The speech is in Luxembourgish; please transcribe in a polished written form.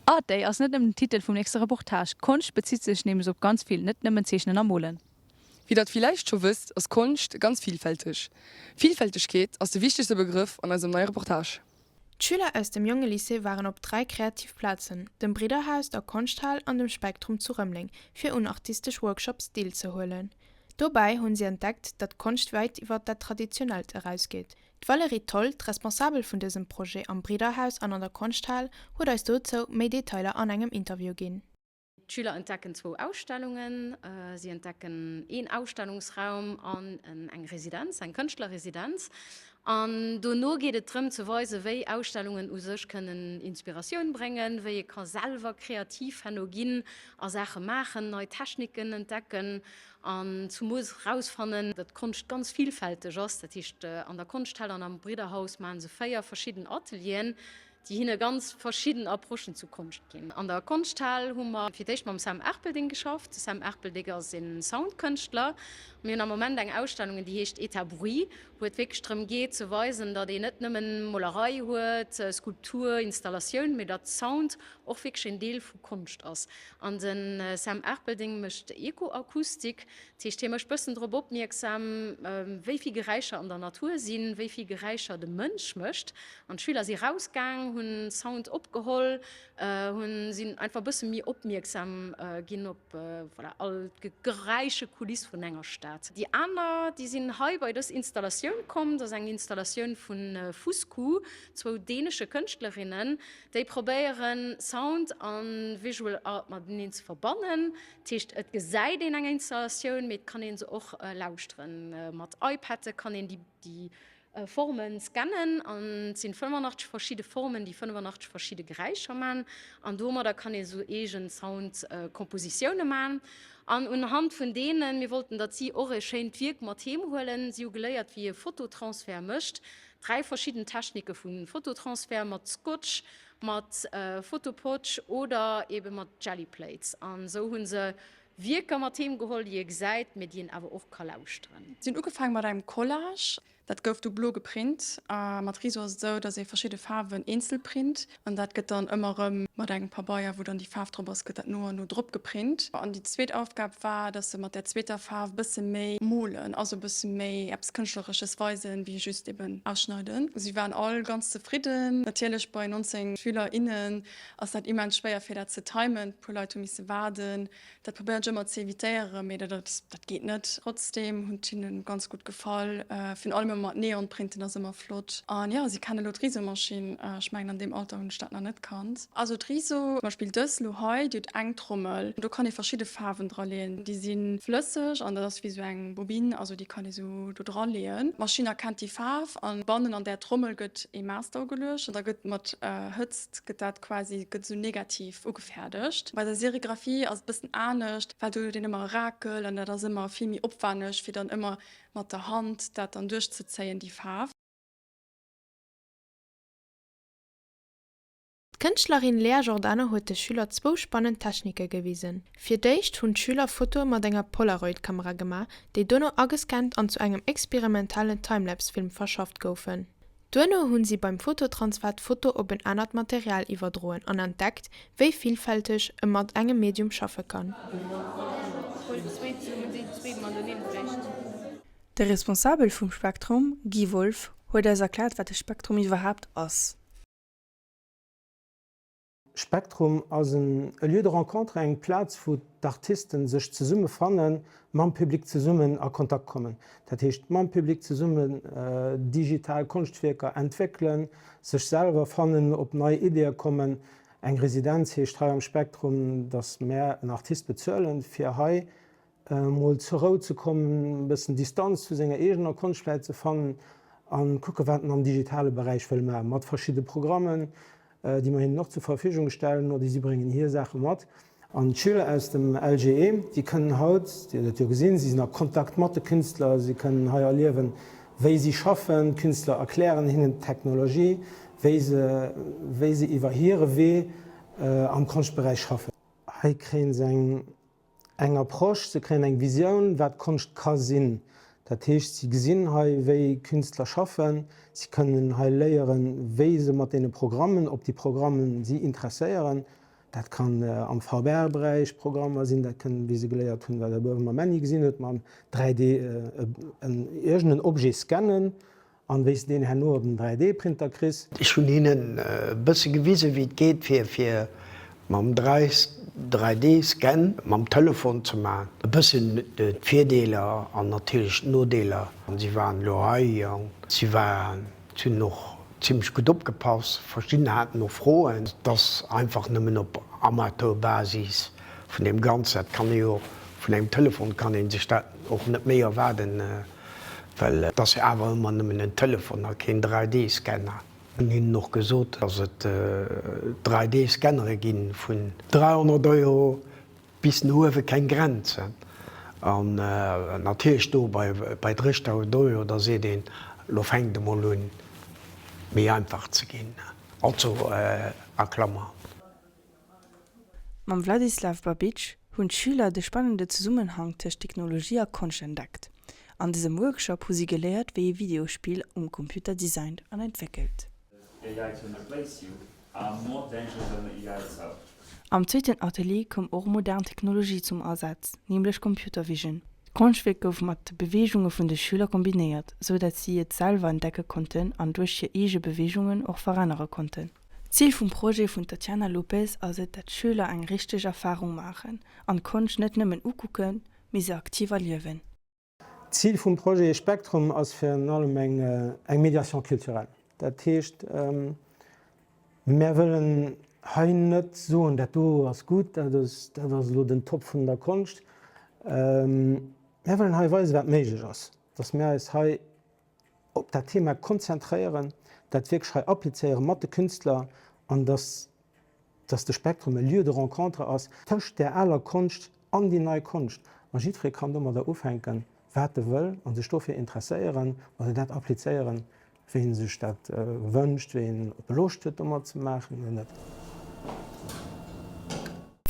Art Day ass net nëmmen den Titel vum nächste Reportage. Konscht bezitt sech nämlech op ganz vill, net nëmmen Zeechnen a Molen. Wéi der et villäicht scho wësst, ass Konscht ganz villfälteg. Villfältegkeet ass de wichtegste Begrëff an eisem neie Reportage. D'Schüler aus dem Jongelycée waren op 3 kreativ Plazen, dem Bridderhaus, der Konschthal an dem Spektrum zu Rëmeleng, fir un artistesch Workshops deelzehuelen. Dobäi hunn si entdeckt, datt Konscht wäit iwwer dat Traditionellt erausgeet. D'Valérie Tholl, d'Responsabel vun dësem Projet am Bridderhaus an an der Konschthal, huet eis dozou méi Detailer an engem Interview ginn. D'Schüler entdecken zwou Ausstellungen. Si entdecken een Ausstellungsraum an eng Residenz, eng Kënschtlerresidenz. An dono geet et drëm ze weisen, wéi Ausstellungen u sech kënnen Inspiratioun bréngen, wéi ee ka selwer kreativ herno ginn a Saache maachen, nei Techniken entdecken an zumoos erausfannen, datt Konscht ganz villfälteg ass. Dat heescht, an der Konschthal an am Bridderhaus maache se 4 verschidden Atelieren, déi hinne ganz verschidden Approchen zu Konscht ginn. An der Konschthal hu mer fir d'éischt mam Sam Erpelding geschafft. De Sam Erpelding ass e Soundkënschtler. Mir hunn am Moment eng Ausstellung, déi heescht Etat Bruit, wou et wierklech drëm geet ze weisen, datt een net nëmmen Molerei huet, Skulptur, Installatioun, mee datt Sound och wierklech een Deel vu Konscht ass. An de Sam Erpelding mécht Ecoakustik, dat heescht hie mécht bëssen drop opmierksam, wéi vill Geräischer an der Natur sinn, wéi vill Geräischer de Mënsch mécht. An d'Schüler si rausgaang, hunn Sound opgeholl, hunn sinn einfach e bësse méi opmierksam ginn op voilà, all d'Geräischekuliss vun enger Stad. Déi aner, déi sinn hei bei dës Installatioun komm. Dat ass eng Installatioun vu Fusku, zwou dänesche Kënschtlerinnen, déi probéieren Sound a Visual Art mateneen ze verbannen. Dat heescht, et gesäit een eng Installatioun, mee et kann ee se och lauschteren. Mat iPadde kann een déi Formen scannen an et sinn 85 verschidde Formen, déi 85 verschidde Geräischer man an domadder kann ee sou eegen Sound-Kompositioune man an unhand vun deenen, mir wollten datt si och e schéint Wierk mat heem huelen, si hu geléiert wéi ee Fototransfert mécht, 3 verschidden Technike vu Fototransfert mat Scotch, mat Fotopotch oder ebe mat Jelly Plates an sou hu se Wierker mat heem geholl, déi ee gesäit, mee déi een awer och ka lauschteren. Si hunn ugefaange mat engem Collage. Dat gouf du blo geprint. A mat Riso ass et esou, datt ee verschidde Faarwen eenzel print an dat gëtt dann ëmmer erëm mat engem Pabeier, wou dann déi Faarf drop ass, gëtt dat no an no drop geprint. An déi zweet Aufgab war, datt se mat där zweeter Faarf e bësse méi molen, also e bësse méi eppes Kënschtleresches weisen, wéi just eben ausschneiden. Si waren all ganz zefridden. Natierlech bei 19 Schüler, innen ass dat immens schwéier fir dat ze timen. E puer Leit hu misse waarden. Dat probéieren ech ëmmer ze evitéieren, mee dat dat geet net. Trotzdem hunn d'hinnen ganz gutt gefall. Virun allem ëmmer mat Neonprinten ass ëmmer flott. An jo, si kennen elo d'Risomaschinn. Ech mengen an deem Alter hunn ech dat nach net kannt. Also d'Riso, zum Beispill dës elo hei, déi huet eng Trommel. Do kann ee verschidde Faarwen dra leeën. Déi si flësseg an dat ass wéi sou eng Bobine, also déi kann ee sou do dra leeën. D'Maschinn erkennt déi Faarf an bannen an där Trommel gëtt ee Master ugeluecht an da gëtt mat Hëtzt gëtt dat quasi gëtt sou negativ ugefäerdegt. Bei der Serigraphie ass et bëssen anescht, well do huet een ëmmer e Rakel an dat ass ëmmer vill méi opwänneg fir dann ëmmer mat der Hand dat dann duerchzezéien déi Faarf. D'Kënschtlerin Léa Giordano huet de Schüler zwou spannend Technike gewisen. Fir d'éischt hunn d'Schüler Fotoe mat enger Polaroid-Kamera gemaach, déi dono agescannt an zu engem experimentellen Timelapse-Film verschafft goufen. Duerno hunn si beim Fototransfer d'Foto op en anert Material iwwerdroen an entdeckt, wéi villfälteg e mat engem Medium schaffe kann. De Responsabel vum Spektrum, Guy Wolff, huet eis erkläert wat de Spektrum iwwerhaapt ass. Spektrum ass en Lieu de rencontre, eng Plaz wou d'Artisten sech zesumme fannen, mam Public zesummen a Kontakt kommen. Dat heescht mam Public zesummen digital Konschtwierker entwéckelen, sech selwer fannen, op nei Ideeë kommen. Eng Residenz heescht hei am Spektrum, datt mär en Artist bezuelen, fir hei emol zur Rou ze kommen, e bëssen Distanz zu senger eegener Konscht vläit ze fannen a kucke wat en am digitale Beräich wëll maachen, mat verschidde Programmen, déi mer hinnen och zur Verfügung stellen, oder si bréngen hir Saache mat. An d'Schüler aus dem LGE, déi kënnen haut, Dir hutt et jo gesinn, si sinn a Kontakt mat de Künstler, si kënnen hei erliewen, wéi si schaffen, d'Künstler erklären hinnen d'Technologie, wéi se, wéi se iwwer hire Wee am Konschtberäich schaffen. Hei kréie se eng eng Approche, se kréien eng Visioun, wat Konscht ka sinn. Dat heescht, si gesinn hei, wéi Künstler schaffen, si kënnen hei léieren, wéi se mat deene Programmen, ob déi Programmen si interesséieren. Dat kann am VR-Beräich Programmer sinn, dat kënnen, wéi se geléiert hunn, wat Der uewe mam Männi gesinn hutt, mam 3D iergend en Objet scannen an wéi s de deen herno op den 3D-Printer kriss. Ech hunn hinnen e bësse gewisen, wéi et geet, fir fir mam 3D-Scan mam Telefon ze maachen. E bëssen d'Virdeeler an natierlech d'Nodeeler. An si waren elo hei an si waren, si hunn och zimmlech gutt opgepasst. Verschidden haten och Froen. Et ass einfach nëmmen op Amateurbasis vun deem Ganzen. Dat kann ee jo vun engem Telefon kann ee sech dat och net méi erwaarden. Well et ass jo awer ëmmer nëmmen en Telefon a keen 3D-Scanner. Hunn hinnen och gesot, dass et 3D-Scannere gi vun 300 Euro bis no uewe keng Grenzen. An natierlech do bei 3.000 Euro, da seet een, elo fänkt emol un méi einfach ze ginn. Also a Klammern. Mam Vladislav Babic hunn d'Schüler de spannende Zesummenhang tëscht Technologie a Konscht entdeckt. An dësem Workshop hu si geléiert, wéi ee Videospill um Computer designt an entwéckelt. Am zweeten Atelier koum och modern Technologie zum Asaz, nämlech Computer Vision. D'Konschtwierk gouf mat de Beweegunge vun de Schüler kombinéiert, sou dat si et selwer entdecke konnten an duerch hir eege Beweegungen och verännere konnten. D'Zil vum Projet vun Tatiana Lopes ass et, dat d'Schüler eng richteg Erfarung maachen an d'Konscht net nëmmen ukucken, mee se aktiv erliewen. D'Zil vum Projet Spektrum ass virun allem eng Médiation culturelle. Dat heescht, mär wëllen hei net soen, dat do ass gutt, dat ass elo den Top vun der Konscht. Mär wëllen hei weisen, wat méiglech ass, dass mär eis hei op dat Thema konzentréieren, dat wierklech hei applizéieren mat de Künstler an dass dass de Spektrum e Lieu de rencontre ass tëscht där aler Konscht an déi nei Konscht a jiddweree kann domadder ufänken, wat e wëll a sech dofir interesséieren oder dat applizéieren, wéi en sech dat wënscht, wéi en op e Loscht huet domat ze maachen oder net.